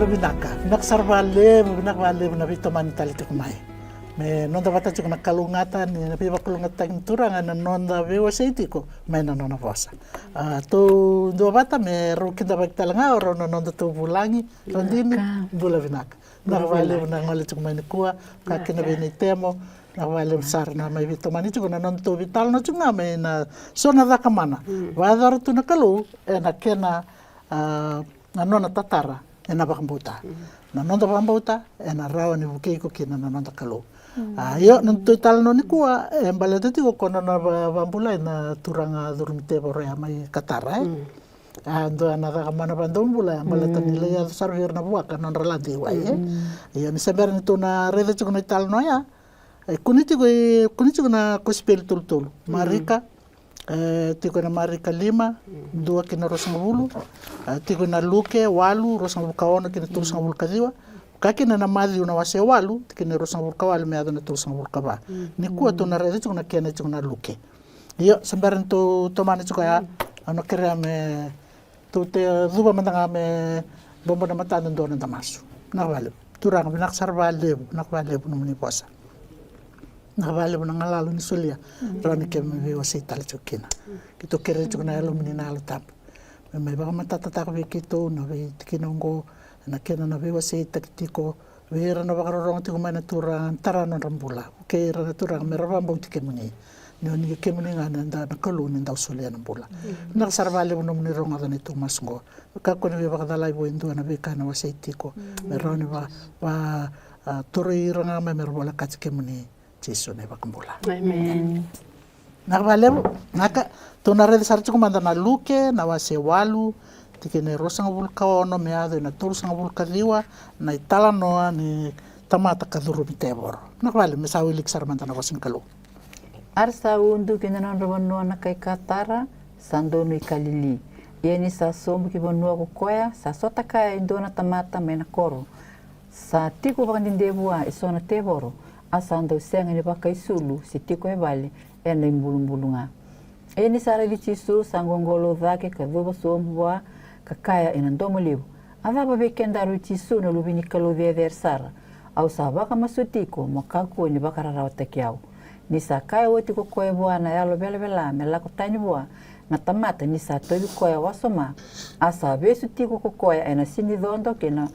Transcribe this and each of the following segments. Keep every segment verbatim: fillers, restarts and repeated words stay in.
Vinaka, vinaka sara vakalevu, vinaka vakalevu na veitomani tale tiko mai. Me noda vata tiko na kalougata ni na veivakalougatataki ni Turaga na noda veiwasei tiko mai na nona vosa. A, tou dua vata me rau kidavaki tale ga o rau na noda tou vulagi, Radini, bula vinaka. Vinaka vakalevu na gole tiko mai nikua, ka kina vei Nei Temo, vinaka vakalevu sara na mai veitomani tiko na noda tou veitalanoa tiko ga mai na so na cakamana. Vakayacora tu na Kalou ena kena, a, na nona tatara ena vakabauta. Na noda vakabauta ena rawa ni vukei iko kina na noda Kalou. A, io, na tou italanoa nikua e baleta tiko ko nona va-, vakabulai na turaga curumi tevoro ya mai Katara, e. A, dua na cakamana vakadomobula ya baleta ni lai yaco sara vei ira na vuaka na nodra lade i wai, e. Io, ni se bera ni tou na raica tiko na italanoa ya, e kune tiko, e kune tiko na kosipeli tolutolu. Marika, e, tiko ena Marika lima, dua ki na ruasagavulu, e, tiko ena Luke walu, ruasagavulu ka ono ki na tolusagavulu ka ciwa, ka kina na Maciu na wase walu, tiko ena ruasagavulu ka walu me yaco na tolusagavulu ka va. Nikua tou na raica tiko na kena tiko na Luke. Io, se bera ni tou tomana tiko ya, au na kerea me tou te cuva mada ga me bobo na matada dua na noda masu. Vinaka vakalevu. Turaga, vinaka sara vakalevu, vinaka vakalevu nomuni vosa. Vinaka vakalevu na galala ni solia. Rawa ni keimami veiwasei tale tiko kina. Keitou kerea tiko na Yalomuni na Yalo Tabu me mai vakamatatataka vei keitou na veitikina oqo, na kena na veiwaseitaki tiko vei ira na vakarorogo tiko mai na Turaga, tara na nodra bula. Vukei ira na Turaga me ra vakabauti kemuni. Ni o ni kemuni ga na da na Kalou ni dau solia na bula. Vinaka sara vakalevu nomuni rogoca na neitou masu oqo. Kakua ni veivakacalai vua e dua na veika ena wasei tiko. Me rawa ni va, va, a, toroi ira ga mai me ra volekati kemuni. Jisu na iVakabula. Emeni. Vinaka vakalevu. Vinaka, tou na raica sara tiko mada na Luke na wase walu, tikina e ruasagavulu ka ono me yaco ena tolusagavulu ka ciwa, na italanoa ni tamata ka curumi tevoro. Vinaka vakalevu, me sa wiliki sara mada na vosa ni Kalou. A ra sa udu ki na nodra vanua na kai Katara, sa donu i Kalili. Ia ni sa sobu ki vanua ko koya, sa sota kaya e dua na tamata mai na koro. Sa tiko vakadede vua e so na tevoro, a sa dau sega ni vakaisulu se tiko e vale, ena ibulubulu ga. Ia ni sa raici Jisu, sa qoqolou cake ka cuva sobu vua, ka kaya ena domo levu, "A cava vei kedaru, Jisu na Luve ni Kalou Cecere Sara? Au sa vakamasuti iko mo kakua ni vakararawataki au." Ni sa kaya oti ko koya vua na yalo velavela me lako tani vua na tamata ni sa tauvi koya wasoma, a sa vesu tiko ko koya ena sinicodo kei na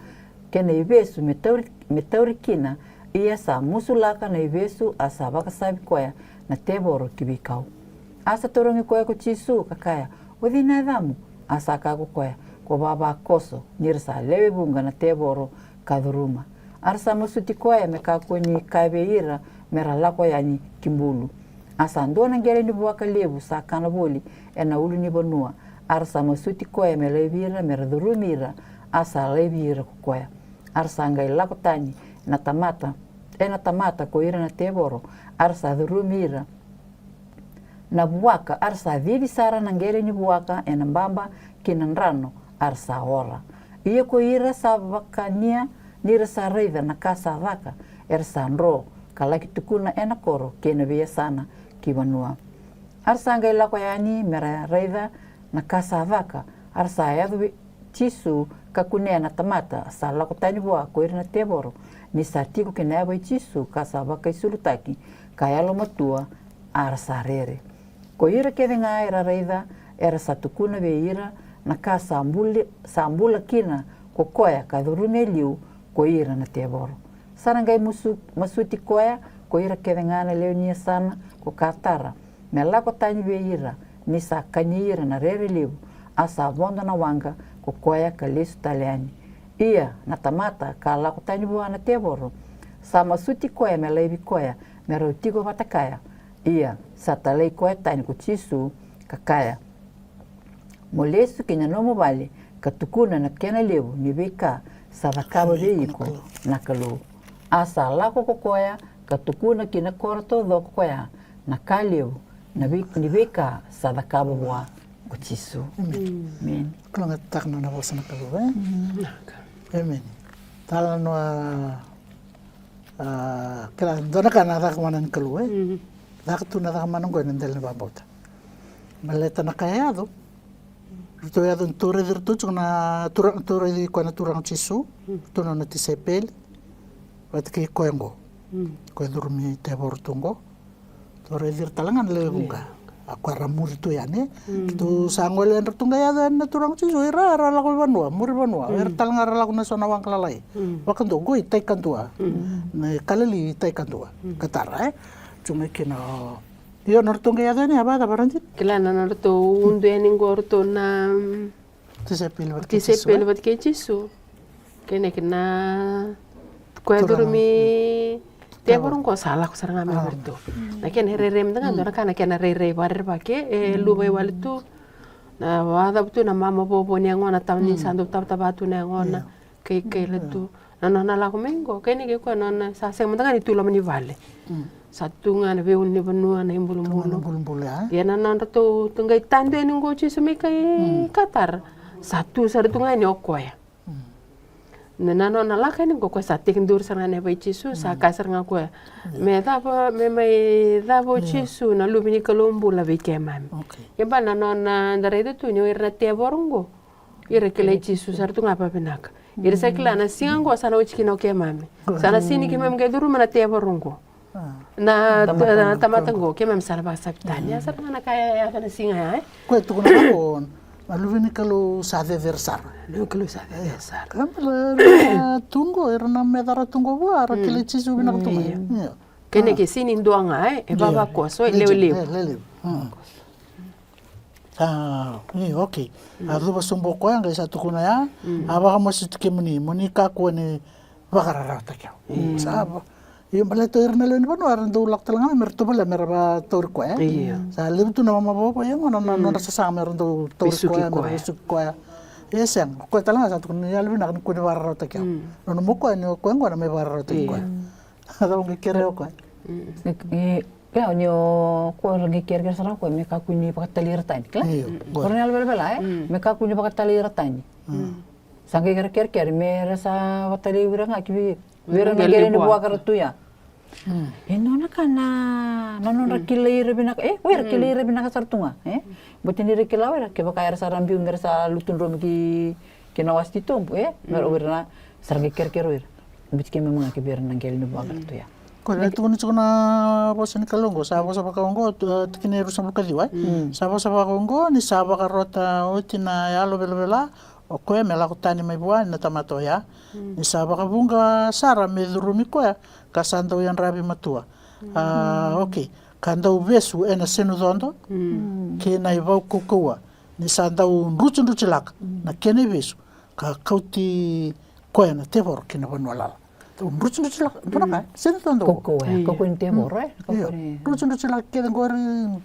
kena ivesu me tauri, me tauri kina, ia sa musulaka na ivesu, a sa vakasavi koya na tevoro ki veikau. A sa tarogi koya ko Jisu, ka kaya, "O cei na yacamu?" A sa kaya ko koya, "Ko vavakoso, ni ra sa lewe vuqa na tevoro ka curuma." A ra sa masuti koya me kakua ni kaya vei ira me ra lako yani ki bulu. A sa dua na qele ni vuaka levu sa kana voli ena ulunivanua. A ra sa masuti koya me laivi ira me ra curumi ira, a sa laivi ira ko koya. A ra sa qai lako tani na tamata, ena tamata ko ira na tevoro, a ra sa curumi ira na vuaka, a ra sa cici sara na qele ni vuaka ena baba ki na drano, a ra sa ora. Ia ko ira sa vakania ni ra sa raica na ka sa caka, era sa dro ka laki tukuna ena koro kei na veiyasana ki vanua. A ra sa qai lako yani me ra raica na ka sa caka, a ra sa yaco vei Jisu ka kunea na tamata sa lako tani vua ko ira na tevoro, ni sa tiko kina yava i Jisu ka sa vakaisulutaki ka yalomatua, a ra sa rere. Ko ira kece ga era raica, era sa tukuna vei ira na ka sa buli, sa bula kina ko koya ka curumi e liu ko ira na tevoro. Sa ra qai musu, masuti koya ko ira kece ga na lewe ni yasana ko Katara me lako tani vei ira, ni sa kani ira na rere levu, a sa vodo na waqa ko koya ka lesu tale yani. Ia na tamata ka lako tani vua na tevoro, sa masuti koya me laivi koya me rau tiko vata kaya. Ia sa talai koya tani ko Jisu, ka kaya, "Mo lesu ki na nomu vale ka tukuna na kena levu ni veika sa cakava vei iko na Kalou." A sa lako ko koya ka tukuna ki na koro taucoko koya na ka levu na vei, ni veika sa cakava vua ko Jisu. Emeni. Emeni. Kalougata na nona vosa na Kalou, e? Emeni. Talanoa, a, kila dua na ka na cakamana ni Kalou, e? Caka tu na cakamana oqo ena dela ni vakabauta. Baleta na ka e yaco, Ratou yaco ni tou raici iratou tiko na turaga, tou raici koya na Turaga o Jisu, ratou na nona tisaipeli vata kei koya oqo. Koya e curumi tevoro tu oqo. Tou raici ira tale ga na lewe vuqa. A koya ra muri tu yani. Keitou sa gole, eratou qai yaco yani na Turaga o Jisu, ira era lako i vanua, muri vanua. Era tale ga ra lako na so na waqa lalai. Vakadua qo i tai kadua. Na Kalili i tai kadua. Katara, e? Tiko mai kina o Io, na nodratou qai yaco yani, a vakacava, Radini? Kila na nodratou udu yani qo o ratou na tisaipeli vata kei Jisu. Tisaipeli vata kei Jisu. Kei na kena koya e curumi tevoro qo sa lako sara ga mai vei ratou. Na kena rairai mada ga, dua na ka na kena rairai vakarerevaki, e luva i wale tu. Na vakacava tu na mama vovo ni yagona, tauni sa dau tavatava tu na yagona. Kei, kei la tu. Na nona lako mai qo, kei na kei koya nona sa sega mada ga ni tu loma ni vale. Sa tu ga na veiulunivanua, na ibulubulu. Ia na nodratou qai tadu yani qo o Jisu mai kai Katara. Sa tu sara tu ga yani o koya. Na, na nona lako yani qo, koya sa tekiduru sara ga yani vei Jisu, sa kaya sara ga o koya, me cava, me mai cava o Jisu, na Luve ni Kalou bula, vei keimami. Ia bale na nona, da raica tu ni o ira na tevoro qo. Ira kilai Jisu sara tu ga vavinaka. Ira sa kila na siga qo sa na oti kina o keimami. Sa na sega ni keimami qai curuma na tevoro qo. Na tamata qo, keimami sa na vakasavi tani. Ya sara ga na ka ya, ya na siga ya, e? Koya e tukuna ga qo, na Luve ni Kalou sa cecere sara. Luve ni Kalou sa cecere sara. Ka bale, ira tu qo, ira na mecara tu qo vua, ra kilai Jisu vinaka tu ga. Kena ke sega ni dua ga, e, e vavakoso, e lewe levu. A, io, okay. A cuva sobu o koya qai sa tukuna ya, a vakamasuti kemuni mo ni kakua ni vakararawataki au. Sa va. Io, baleta o ira na lewe ni vanua era dau lako tale ga mai me ra tovolea me ra vatauri koya, e? Sa levu tu na mama vovo, ia gona na nodra sasaga me ra dau tauri koya, me ra vesuki koya. Ia sega, o koya tale ga sa tukuna ni yalovinaka ni kua ni vakararawataki au. Nanuma o koya ni o koya gona me vakararawataki koya. A cava qai kerea o koya? Ia, ni o koya ra qai kerekere sara o koya me kakua ni vakatalai ira tani, kila? Io, o koya ra na yalo velavela, e? Me kakua ni vakatalai ira tani. Sa qai kerekere me ra sa vakatalai ira ga ki vei ira na qele ni vuaka ra tu ya. E nona ka na, na nodra kilai ira vinaka, e? O ira kilai ira vinaka sara tu ga, e? Baleta ni ra kila o ira, kevaka era sa ra biu me ra sa lutu dromu ki, ki na wasa titobu, e? Me ra o ira na, sa ra qai kerekere o ira. Baleta keimami ga ki vei ira na qele ni vuaka ra tu ya. Koya na tukuna tiko na vosa ni Kalou qo, sa vosa vaka oqo, tikina e ruasagavulu ka ciwa, e? Sa vosa vaka oqo, ni sa vakarota oti na yalo velavela o koya me lako tani mai vua na tamata oya. Ni sa vakavuqa sara me curumi koya, ka sa dau yadravi matua. A, okay. Ka dau vesu ena senucodo kei na ivau kaukauwa. Ni sa dau drutsudrutsilaka na kena ivesu, ka kauti koya na tevoro ki na vanua lala. Dau drutsudrutsilaka, dua na ka, senucodo. Kaukauwa, e, kaukauwa ni tevoro, e? Io, drutsudrutsilaka kece qori.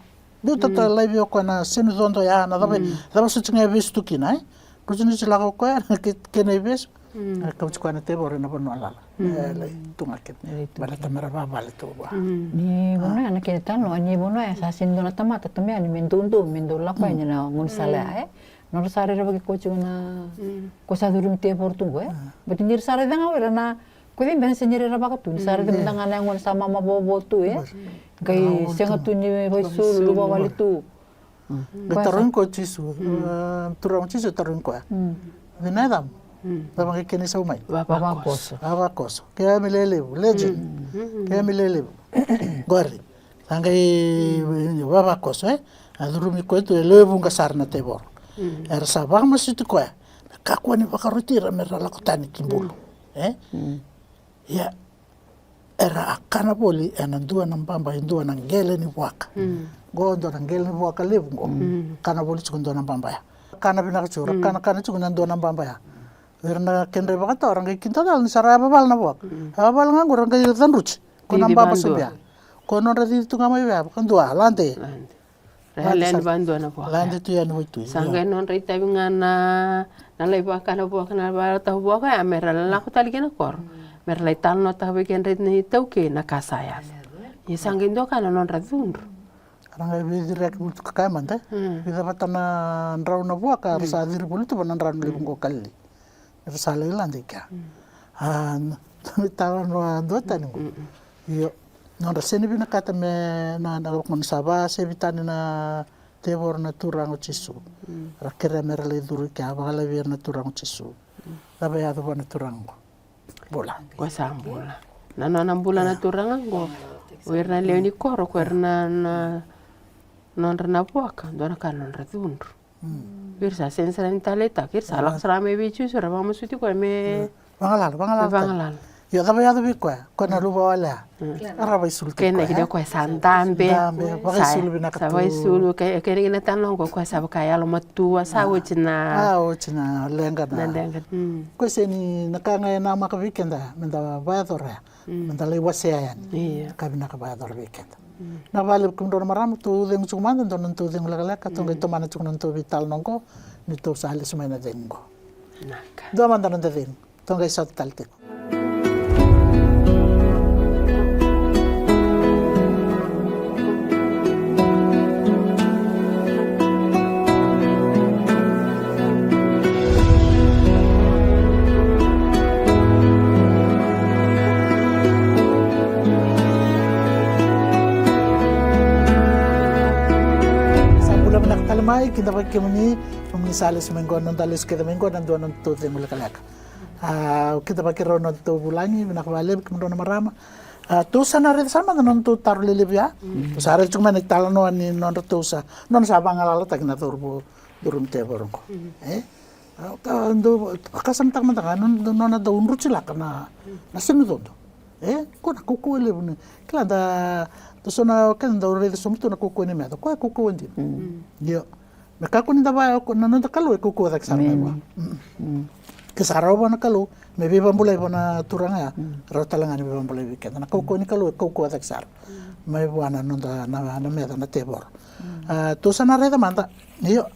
Dau tata laivi o koya na senucodo ya, na cava, cava soti ga e vesu tu kina, e? Drutsudrutsilaka o koya na ke, kena ivesu. E kauti koya na tevoro ena vanua lala. E lai tu ga kina. Baleta me ra vavale tu vua. Ni vanua ya na kena tanoa, ni vanua ya sa sega ni dua na tamata tu mai yani me doudou, me dau lako yani na gaunisala ya, e? Nodra sa rerevaki koya tiko na, ko sa curumi tevoro tu qo, e? Baleta ni ra sa raica ga o ira na, ko cei beka na sega ni rerevaka tu, ni sa raica mada ga na yagona sa mama vovo tu, e? Qai sega tu ni vakaisulu, luvawale tu. Qai tarogi koya o Jisu, e, Turaga o Jisu e tarogi koya. Vinaka, e cava? Cava qai kena isau mai? Vavakoso. Vavakoso. Keimami lelevu, legend. Keimami lelevu. Qori. Sa qai vavakoso, e? A curumi koya tu e lewe vuqa sara na tevoro. Era sa vakamasuti koya me kakua ni vakaroti ira me ra lako tani ki bulu, e? Ia era a kana voli ena dua na baba, e dua na qele ni vuaka. Qo dua na qele ni vuaka levu qo. Kana voli tiko dua na baba ya. Kana vinaka tiko, ra kana, kana tiko na dua na baba ya. Era na kedra ivakatawa ra qai kidacala ni sa ra yavavala na vuaka. Yavavala ga qo ra qai cadruti. Ko na baba sobu ya. Ko nodra cici tu ga mai vei ya, vakadua, lade. Ra yali yani vakadua na vuaka. Lade tu yani waitui. Sa qai nodra itavi ga na, na lai vakana vuaka, na vakatawa vuaka ya, me ra lako tale ki na koro. Me ra lai talanoataka vei kedra na iTaukei na ka sa yaco. Ia sa qai dua ka na nodra cudru. Ra qai veiciriyaki voli tu ka kaya mada, e? Vica vata na drau na vuaka, ra sa ciri voli tu va na drau na levu qo Kalili. Era sa lai lade i kea. A, na, na italanoa duatani qo. Io, nodra sega ni vinakata me na, na, na sa vasevi tani na tevoro na Turaga o Jisu. Ra kerea me ra lai curu i kea, a vakalavi ira na Turaga o Jisu. Cava e yaco vua na turaga oqo? Bula. Ko sa bula. Na nona bula na turaga oqo. O ira na lewe ni koro, ko ira na, na nodra na vuaka, dua na ka nodra cudru. Ira sa sega sara ni taleitaka, ira sa lako sara mai vei Jisu, ra vakamasuti koya me vagalala, vagalala. Io, cava yaco vei koya? Koya na luva walea. Era vakaisulu tiko. Kena kina koya sa dabe. Dabe, vakaisulu vinaka tu. Sa vakaisulu, kena kina tale ga oqo koya sa vaka yalomatua, sa oti na. A, oti na leqa na. Na leqa. Koya sega ni na ka ga e namaka vei keda, meda vakayacora ya. Meda lai wasea yani. Io. Ka vinaka vakayacora vei keda. Na vale kemudrou na marama, tou cegu tiko mada, dua na nodatou cegu lekaleka, tou qai tomana tiko na nodatou veitalanoa oqo, ni tou sa lesu mai na cegu oqo. Dua mada na noda cegu, tou qai sota tale tiko. Sa bula vinaka tale mai, kidavaki kemuni, kemuni sa lesu mai qo, noda lesu kece mai qo, na dua na nodatou cegu lekaleka. A, kidavaki rau na nodatou vulagi, vinaka vakalevu kemudrau na marama. A, tou sa na raica sara mada na nodatou taro lelevu ya. Tou sa raica tiko mai na italanoa ni nodratou sa, nona sa vagalalataki na cauravou, cauravou ni tevoro oqo. E? A, ka dau, vakasamataka mada ga, nona, nona dau drutilaka na, na sinucodo. E? Ko na kaukauwa levu ni. Kila da, da so na, keda dau raica sobu tu na kaukauwa ni meca. Koya e kaukauwa dina. Io. Me kakua ni da va, na noda Kalou e kaukauwa cake sara mai vua. Ke sa rawa vua na Kalou me veivabulai vua na turaga ya, rawa tale ga ni veivabulai vei keda. Na kaukauwa ni Kalou e kaukauwa cake sara mai vua na noda, na, na meca na tevoro. A, tou sa na raica mada, io,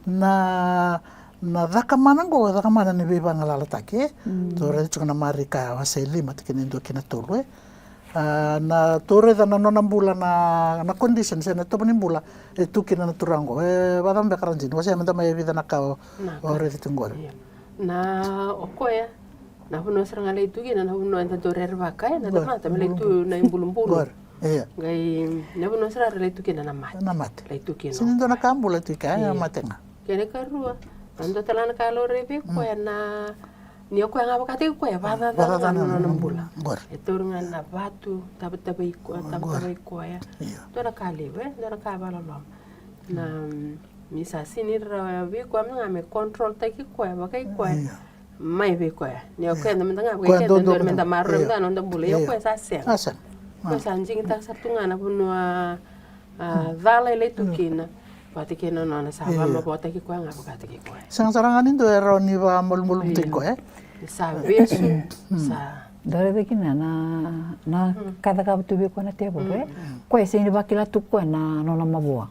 na, na cakamana oqo, cakamana ni veivagalalataki, e? Tou raica tiko na Marika wase lima, tikina e dua ki na tolu, e? A, na tou raica na nona bula na, na condition se na tovo ni bula e tu kina na turaga oqo. E, vakacava beka ra dina, wasea mada mai e vica na ka o, o raica tiko qori. Io. Na o koya, na vanua sara ga lai tu kina, na vanua eda dau rerevaka, e, na tamata me lai tu na ibulubulu. Qori. Io. Qai, na vanua sara ra lai tu kina na mate. Na mate. Lai tu kina. Sega ni dua na ka bula tu i kea, e mate ga. Kena karua, na dua tale na ka laurai vei koya na Ni o koya ga vakataki koya, vacacana na nona bula. E tauri ga na vatu, tavatavai koya, tavatavai koya. Dua na ka levu, e, dua na ka vakaloloma. Na, ni sa sega ni rawa vei koya ga me control taki koya, vakai koya. Mai vei koya. Ni o koya da mada ga, vakai koya da dua mada maroroi mada na noda bula. Ia o koya sa sega. Koya sa digitaka sara tu ga na vanua a, cala e lai tu kina. Vata kei na nona sa vakamavotaki koya ga vakataki koya. Sega sara ga ni dua e rawa ni vakamalumalumutaki koya, e? Sa vesu, sa. Da raica kina na, na ka cakava tu vei koya na tevoro, e? Koya e sega ni vakila tu koya na nona mavoa.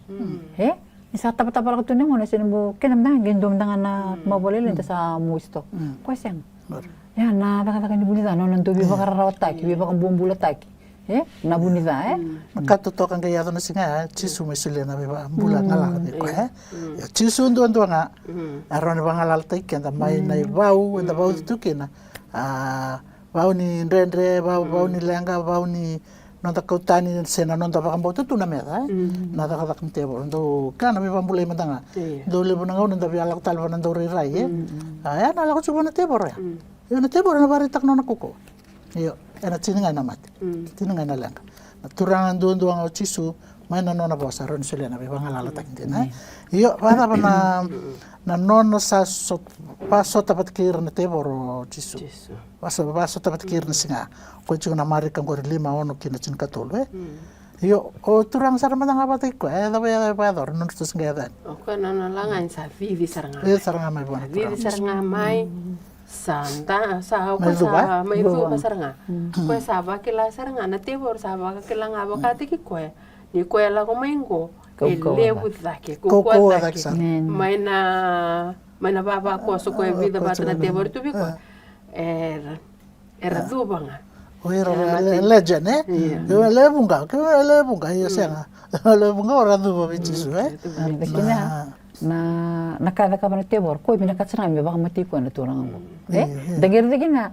E? Ni sa tavatava lako tu na gone, e sega ni mo, kena mada ga, qai dua mada ga na mavoa lailai da sa mosi toka. Koya sega. Ia na cakacaka ni vunica, na nona dau veivakararawataki, veivakabobulataki. E? Na vunica, e? Na ka totoka qai yaco na siga ya, Jisu mai solia na veivakabula galala vei koya, e? Ia Jisu duadua ga e rawa ni vagalalataki keda mai na ivau eda vauci tu kina. A, vau ni dredre, vau, vau ni leqa, vau ni noda kau tani se na noda vakabauta tu na meca, e? Na cakacaka ni tevoro, dau kila na veivakabulai mada ga. Dau levu na gauna da via lako tale vua na dau rairai, e? A, e na lako tiko vua na tevoro ya. Io, na tevoro ena vakaraitaka nona kaukauwa. Io, ena tini ga ena mate. Tini ga ena leqa. Na Turaga duadua ga o Jisu, mai na nona vosa, rawa ni solia na veivagalalataki dina, e? Io, vakacava na, na nona sa so-, vakasota vata kei ira na tevoro o Jisu. Vasa-, vakasota vata kei ira na siga. Ko tiko na Marika qori lima, ono ki na tinikatolu, e? Io, o Turaga sara mada ga vata kei koya, e cava e vakayacora, nodra tosi qai yaco yani. O koya na nona laga ni sa cici sara ga mai. Cici sara ga mai vua na Turaga. Cici sara ga mai. Sa da, sa o koya sa mai cuva sara ga. Koya sa vakila sara ga, na tevoro sa vakila ga vakataki koya. Ni koya lako mai qo, e levu cake, kaukauwa cake. Mai na, mai na vavakoso koya e vica vata na tevoro tu vei koya. Era, era cuva ga. O ira na legend, e? Levu ga, levu ga, ia sega. Levu ga o ra cuva vei Jisu, e? Na, na ka e cakava na tevoro, koya vinakata sara ga me vakamatei koya na turaga oqo. E? Da qai raica kina,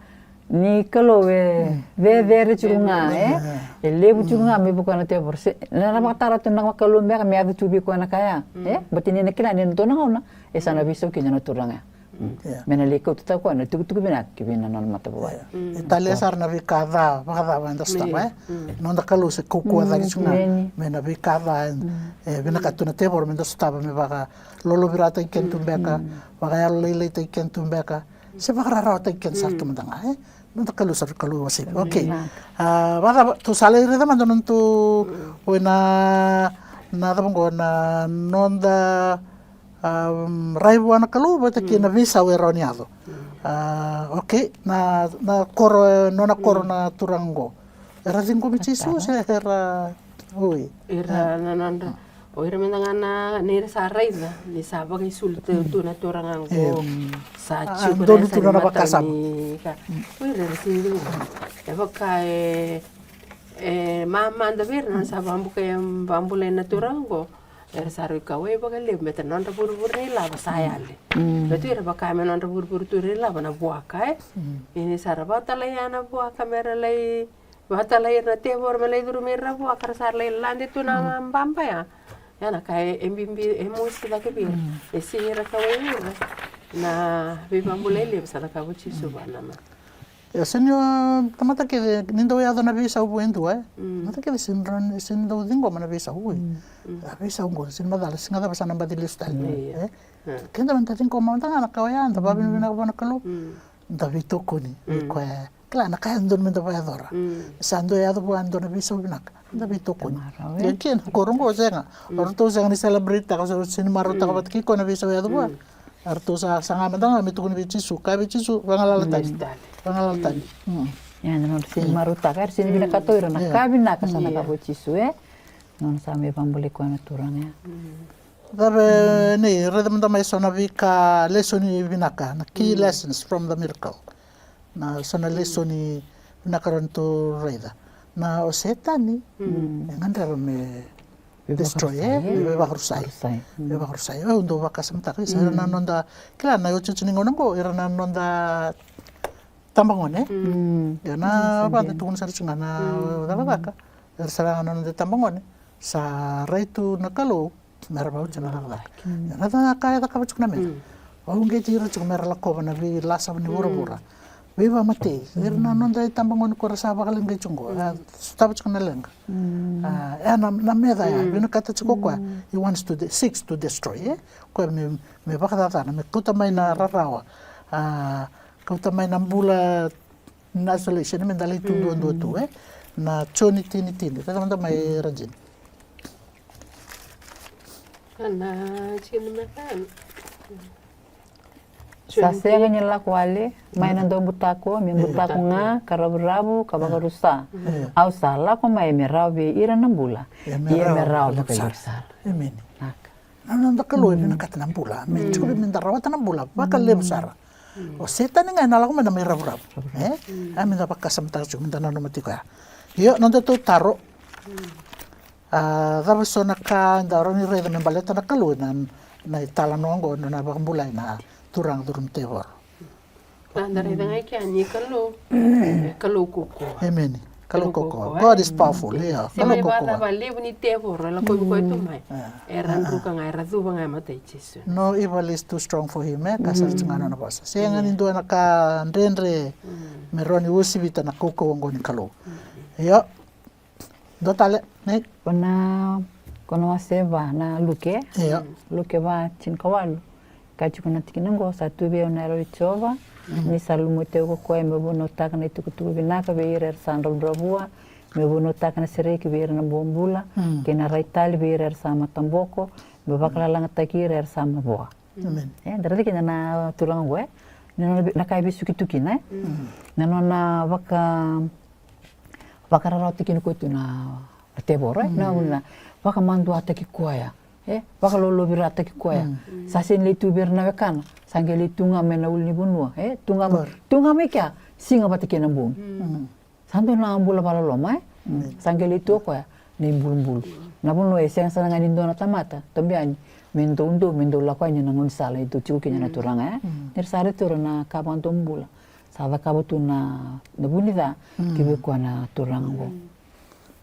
Ni Kalou e cecere tiko ga, e? E levu tiko ga me vukea na tevoro. Se na, na vakatara tu na Kalou beka me yaco tu vei koya na ka ya, e? Baleta ni na kila ni na dua na gauna e sa na veisau kina na turaga ya. Me na lai kauta tale koya na tukutuku vinaka ki vei na nona matavuvale. E talia sara na veika ca vakacava eda sotava, e? Noda Kalou se kaukauwa cake tiko ga me na veika ca e vinakata tu na tevoro me da sotava, me vakalolovirataki keda tu beka, vakayalolailaitaki keda tu beka, se vakararawataki keda sara tu mada ga, e? Noda Kalou sa Kalou wase. Okay. A, vakacava, tou sa lai raica mada noda tou, o na, na cava oqo, na noda, a, rai vua na Kalou vata kei na veisau e rawa ni yaco. A, okay, na, na koro, nona koro na turaga oqo. Era ciqomi Jisu se era, oi. Era na nodra O ira mada ga na, ni ra sa raica ni sa vakaisulu tu na turaga oqo. Sa tiko na donu tu na vakasama. O ira era sega ni, e vaka e, e mamada vei ira na sa vabulai na turaga oqo. Era sa rui kauwai vakalevu me ta nodra vurevure na ilavo sa yali. Me tu ira vaka me nodra vurevure tu na ilavo na vuaka, e. Ia ni sa ra vakatalai ya na vuaka me ra lai vakatalai ira na tevoro me lai curumi ira na vuaka, ra sa lai lade tu na baba ya. Ya na ka e, e bibi, e mosi cake vei ira. E sega ni ra kauwai ira na veivabulai levu sa cakava o Jisu vua na mama. Ia, sega ni o tamata kece ni dau yaco na veisau vua e dua, e. Tamata kece sega ni dau ciqoma na veisau vua. A veisau oqo sega ni macala, sega cava sa na baci lesu tale, e. Keda meda ciqoma mada ga na ka oya, da vavinavinaka vua na Kalou. Da veitokoni vei koya. Kila na ka e dodonu meda vakayacora. Sa dua e yaco vua e dua na veisau vinaka, da veitokoni. Ia kina koro oqo sega, o ratou sega ni celebrate-taka, o ratou sega ni marautaka vata kei koya na veisau e yaco vua. O ratou sa saga mada ga me tukuni vei Jisu, kaya vei Jisu, vagalala tani. Vagalala tani. Ia na nodra sega ni marautaka, era sega ni vinakata o ira na ka vinaka sa na cakava o Jisu, e. Nona sa mai vabulai koya na turaga ya. Cava, ni raica mada mai so na veika lesoni vinaka, na key lessons from the miracle. Na so na lesoni vinaka rawa ni tou raica. Na o Setani e gadreva me destroy, e, me vakarusai. Me vakarusai. Au dau vakasamataka, isa, ira na noda, kila na iotioti ni gauna oqo, ira na noda tabagone. Ia na vada tukuna sara tiko ga na cakacaka. Era sara ga na noda tabagone. Sa rai tu na Kalou me ra vauci na cakacaka. Ia na cakacaka e cakava tiko na meca. Vauqeti ira tiko me ra lakova na veilasa ni vuravura. Veivakamatei. Ira na noda itabagone ko ra sa vakaleqai tiko oqo. A sotava tiko na leqa. A, e na, na meca ya vinakata tiko koya. He wants to de-, seeks to destroy, e? Koya me, me vakacacana, me kauta mai na rarawa. A, kauta mai na bula na isolation, me da lai tu duadua tu, e? Na Joni tini tini. Raica mada mai Rajini. Ana Joni me ka. Sa sega ni lako wale mai na daubutako, me butako ga, ka ravuravu, ka vakarusa. Au sa lako mai me rawa vei ira na bula, ia me rawa vakalevu sara. Emeni. Na noda Kalou e vinakata na bula, me tiko vei me da rawata na bula vakalevu sara. O Setani ga ena lako mai na mai ravuravu, e? A me da vakasamataka tiko, me da nanuma tiko ya. Io, noda tou taro. A, cava so na ka da rawa ni raica me baleta na Kalou ena, na italanoa oqo, na vakabulai na turaga curumi tevoro. Da raica ga i kea ni Kalou, e Kalou kaukaua. Emeni. Kalou kaukaua. God is powerful, io. Se mai vakacava levu ni tevoro e lakovi koya tu mai, era druka ga, era cuva ga e mata i Jisu. No evil is too strong for him, e? Ka sara tu ga na nona vosa. Sega ni dua na ka dredre me rawa ni uasivita na kaukaua oqo ni Kalou. Io. Dua tale, nei. Ko na, ko na wase va na Luke. Io. Luke va tinikawalu. Ka tiko na tikina oqo, sa tu vei au na yalo i Jiova, ni sa lumuti au ko koya, meu vunautaka na itukutuku vinaka vei ira era sa dravudravua, meu vunautaka na sereki vei ira na bobula, kei na rai tale vei ira era sa mataboko, meu vakalalagataki ira era sa mavoa. Emeni. E, da raica kina na turaga oqo, e? Na nona, na ka e veisukituki kina, e? Na nona vaka, vakararawataki kina koya tu na, na tevoro, e? Na, na vakamaduataki koya, e? Vakalolovirataki koya. Sa sega ni lai tu vei ira na wekana, sa qai lai tu ga mai na ulunivanua, e? Tu ga, tu ga mai kea, siga vata kei na bogi. Sa dua na bula vakaloloma, e? Sa qai lai tu o koya na ibulubulu. Na vanua e sega sara ga ni dua na tamata, tabe yani me doudou, me dau lako yani na gaunisala e dau tiko kina na turaga, e? Ni ra sa raica tu na ka vakadomobula. sa cakava tu na, na vu ni ca ki vei koya na turaga oqo.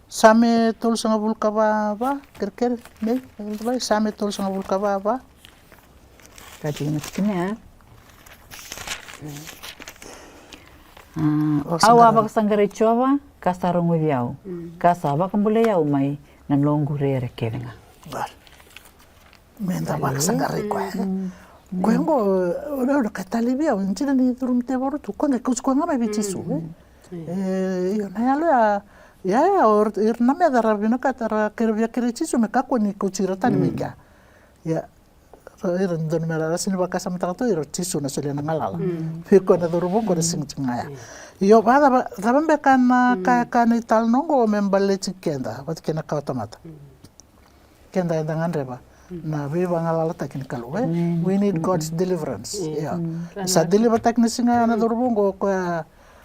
Same tolusagavulu ka va, va, kerekere, nei, Same tolusagavulu ka va, va. Ka tiko na tikina ya. Au a vakasaqarai Jiova, ka sa rogoci au, ka sa vakabulai au mai na noqu rere kece ga. Me da vakasaqarai koya. Koya oqo, o na ka talevi au, dina ni curu mai tevoro tu, koya qai kauti koya ga mai vei Jisu, e. E, io, na yalo ya, ya, ya, o ira na meca ra vinakata, ra kere, via kerei Jisu me kakua ni kauti ira tani mai kea. Ia, ira dodonu me ra sega ni vakasamataka tu, ira Jisu na solia na galala. Vei koya na cauravou qo na siga tiko ga ya. Io, vakacava, cava beka na ka, ka na italanoa oqo me baleti keda vata kei na kawa tamata. Keda eda gadreva na veivagalalataki ni Kalou, e? We need God's deliverance. Io. Sa deliver-taki na siga na cauravou oqo, o koya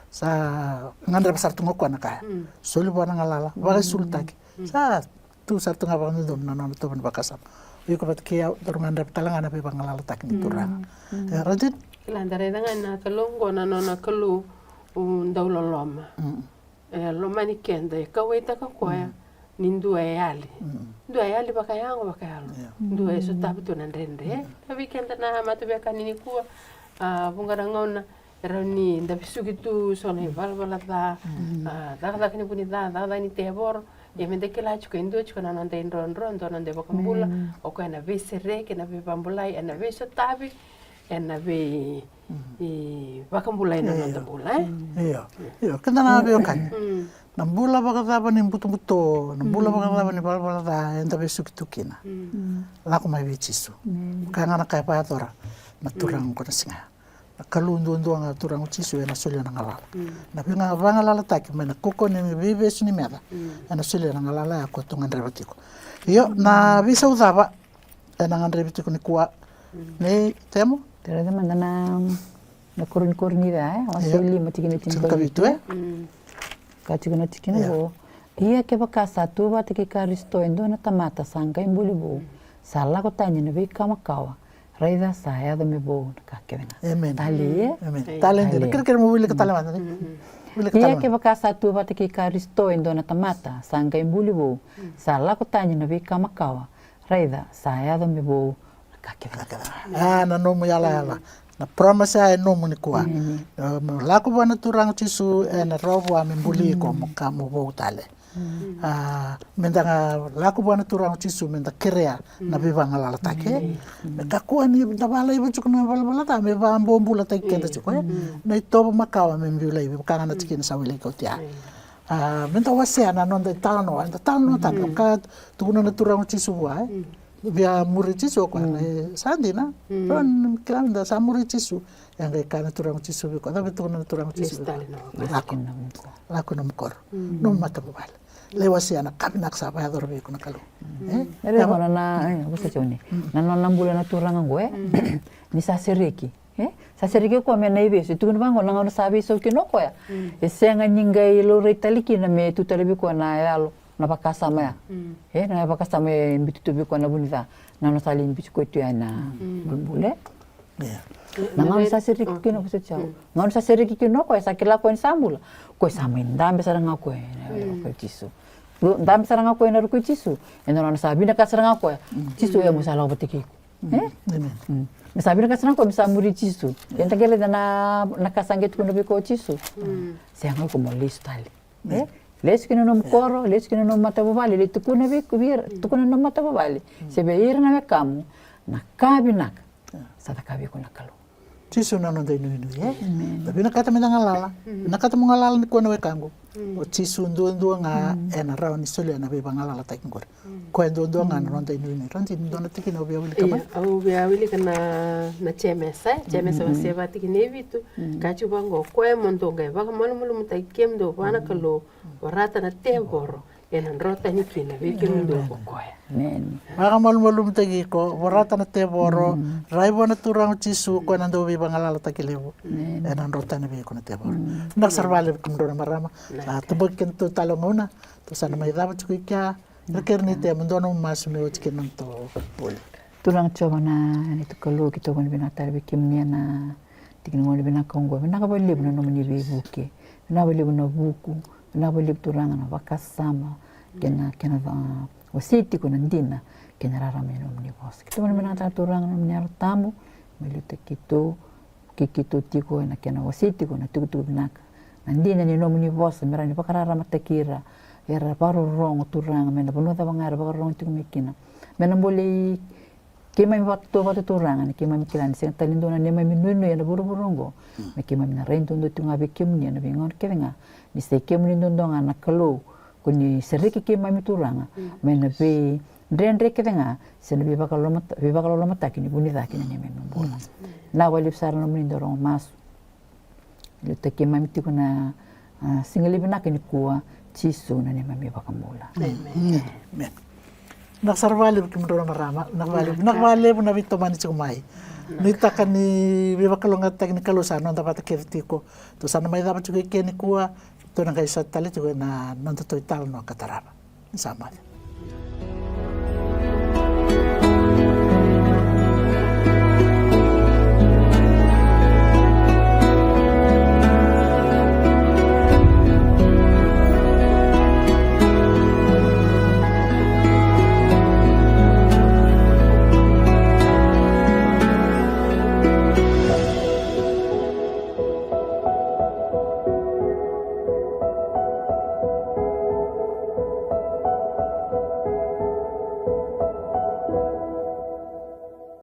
sa gadreva sara tu ga o koya na ka ya. Soli vua na galala, vakaisulutaki. Sa tu sara tu ga vakadodonu na nona tovo ni vakasama. O iko vata kei au, daru gadreva tale ga na veivagalalataki ni Turaga. E, ra dina. Kila, da raica ga na Kalou oqo na nona Kalou dau loloma. E lomani keda, e kauwaitaka koya ni dua e yali. Dua e yali vakayago, vakayalo. Dua e sotavi tu na dredre. Na vei keda na mataveiwekani nikua, a, vuqa na gauna e rawa ni da vesuki tu so na ivalavala ca, a, cakacaka ni vu ni ca, cakacaka ni tevoro. Ia me da kila tiko e dua tiko na noda idrodro, dua na noda iVakabula, o koya na veisereki, na veivabulai, ena veisotavi, ena vei, i, vakabulai na noda bula, e? Io, io, keda na veiwekani. Na bula vakacava ni butobuto, na bula vakacava ni valavala ca eda vesuki tu kina, lako mai vei Jisu. Ka ga na ka e vakayacora na Turaga oqo na siga ya. Na Kalou duadua ga, Turaga o Jisu, ena solia na galala. Na veiga, vagalalataki mai na kaukauwa ni veivesu ni meca, ena solia na galala ya ko tu gadreva tiko. Io, na veisau cava ena gadrevi tiko nikua, nei Temo? Tou raica mada na, na Korinica, Korinica, e? Wase lima, tikina tinikavitu, e? Ka tiko na tikina oqo. Ia kevaka sa tu vata kei Karisito e dua na tamata sa qai buli vou, sa lako tani na veika makawa, raica sa yaco me vou na ka kece ga. Amen. Tale, e? Amen. Tale dina. Kerekere mo wilika tale mada, ne? Wilika tale mada. Ia kevaka sa tu vata kei Karisito e dua na tamata sa qai buli vou, sa lako tani na veika makawa, raica sa yaco me vou na ka kece ga. A, na nomu yalayala. Na promise ya e nomu nikua. Mo lako vua na Turaga o Jisu, ena rawa vua me buli iko mo ka mo vou tale. A, me da ga lako vua na Turaga o Jisu, me da kerea na veivagalalataki. Me kakua ni da valaiva tiko na valavala ca me vabobulataki keda tiko, e? Na itovo makawa me biu laivi, vaka ga na tikina sa wiliki oti ya. A, me da wasea na noda italanoa, eda talanoataka, ka tukuna na Turaga o Jisu vua, e? Via muri Jisu o koya, e, sa dina. Kila me da sa muri Jisu. E qai kaya na Turaga o Jisu vei koya, cava e tukuna na Turaga o Jisu vei koya? Lako, lako i nomu koro, nomu matavuvale. Lai wasea na ka vinaka sa vakayacora vei iko na Kalou. E? Na nona, e, vosa Joni. Na nona bula na turaga oqo, e? Ni sa sereki. E? Sa sereki o koya mai na ivesu. E tukuni vaka oqo, na gauna sa veisau kina o koya, e sega ni qai laurai tale kina me tu tale vei koya na yalo, na vakasama ya. E, na vakasama e biuti tu vei koya na vu ni ca. Na nona sa lai biuti koya tu ya na bulubulu. Na gauna sa sereki kina o koya, sa kila o koya ni sa bula. O koya sa mai dabe sara ga o koya ena ruku i Jisu. Dabe sara ga o koya ena ruku i Jisu. E na nona sa vinakata sara ga o koya, Jisu, e, mo sa lako vata kei iko. E? Me sa vinakata sara ga o koya me sa muri Jisu. Eda qai raica na, na ka sa qai tukuna vei koya o Jisu. Sega, iko mo lesu tale. E? Lesu ki na nomu koro, lesu ki na nomu matavuvale, lai tukuna vei, vei ira, tukuna na nomu matavuvale se vei ira na wekamu na ka vinaka sa cakavi iko na Kalou. Jisu na noda inuinui, e? Da vinakata me da galala. Vinakata mo galala nikua na wekaqu. O Jisu duadua ga ena rawa ni solia na veivagalalataki qori. Koya duadua ga na noda inuinui. Radi, ni dua na tikina au via wilika mai. Au via wilika na, na Jemesa, e? Jemesa wase va tikina e vitu. Ka tiko vaqo, koya mo dou qai vakamalumalumutaki kemudou vua na Kalou, vorata na tevoro ena dro tani kina vei kemudou ko koya. Vakamalumalumutaki iko, vorata na tevoro, rai vua na Turaga o Jisu, koya na dau veivagalalataki levu. Ena dro tani vei iko na tevoro. Vinaka sara vakalevu kemudrau na marama. Sa tabaki kedatou tale o gauna. Tou sa na mai cava tiko i kea. Kerekere ni Temo, dua nomu masu me oti kina na nodatou vuli. Turaga Jiova na neitou Kalou, keitou vakavinavinaka tale vei kemuni ena Tiki ni gauna vinaka oqo, vinaka vakalevu na nomuni veivuke, vinaka vakalevu na vuku, vinaka vakalevu Turaga na vakasama kei na, kei na va-, wasei tiko na dina kei na rarama ni nomuni vosa. Keitou vakavinakataka Turaga na nomuni Yalo Tabu me liutaki keitou, kei keitou tiko ena kena wasei tiko na tukutuku vinaka, na dina ni nomuni vosa me rawa ni vakararamataki ira era vakarorogo Turaga, mai na vanua cava ga era vakarorogo tiko mai kina. Me na bolei keimami vata, vata Turaga, ni keimami kila ni sega tale ni dua na neimami nuinui ena vuravura oqo. Me keimami na rai duadua tiko ga vei kemuni ena veigauna kece ga, ni sa i kemuni duadua ga na Kalou ko ni sereki keimami Turaga mai na veidredre kece ga se na veivakalougatataki, veivakalougatataki ni vunicaki na neimami bula. Vinaka vakalevu sara na nomuni dau rogo masu. Liutaki keimami tiko na, a, siga levu vinaka nikua, Jisu na neimami iVakabula. Emeni. Emeni. Vinaka sara vakalevu kemudrau na marama, vinaka vakalevu, vinaka vakalevu na veitomani tiko mai. Nuitaka ni veivakalougatataki ni Kalou sa noda vata kece tiko. Tou sa na mai cava tiko i ke nikua, tou na qai sota tale tiko ena nodatou italanoa ka tarava. Ni sa moce.